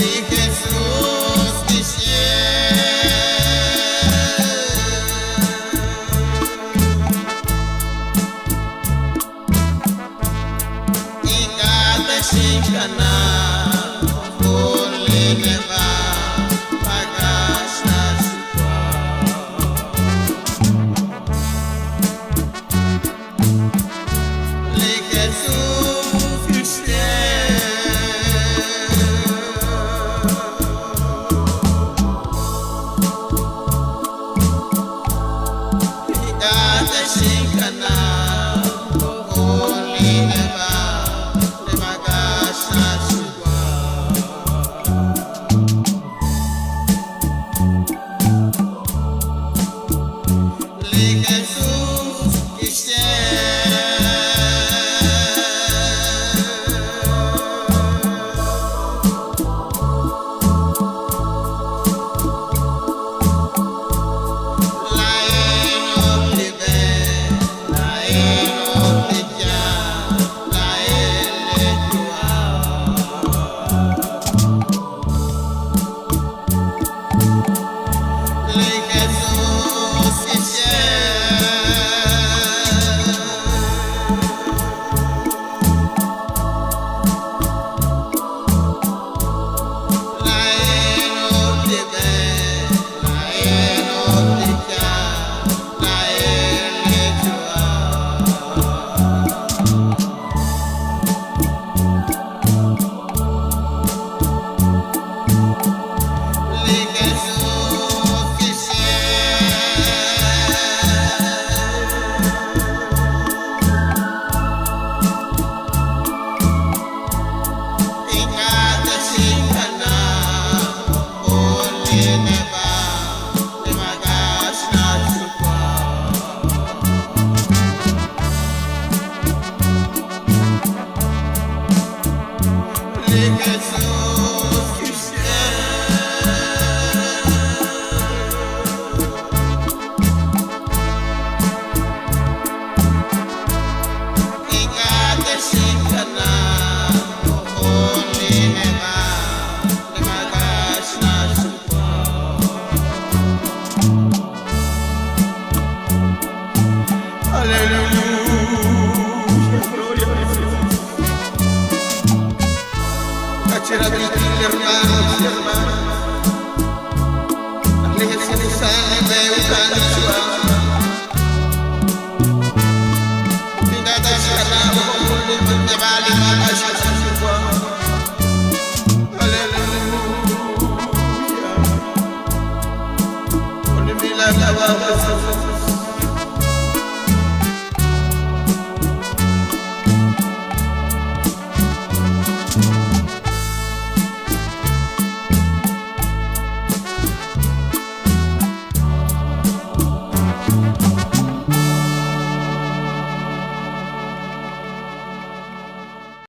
Li Jesus kixye. Ink'a' texinkanab' jun li neb'a' maak'a' xnaxwa. Li Jesus kixye. Ink'a' texinkanab' jun li neb'a' li maak'a' xnaxwa. Li Jesus kixye. Laa'in ut li b'e, laa'in ut li yaal, laa'in li yu'am. Li Jesus kixye. Laa'in ut li b'e, laa'in ut li yaal, laa'in li yu'am. Li Jesus kixye. Ink'a' texinkanab' jun li neb'a' li maak'a' xnaxwa. Li Jesus kixye. Ink'a' texinkanab' jun li neb'a' li maak'a' xnaxwa. Aleluya, gloria a Jesús. Hermanos y hermanas. Li Jesus a'an li b'e ut a'an li yu'am. Ink'a' texinkanab' jun li neb'a' li maak'a' xnaxwa. Aleluya.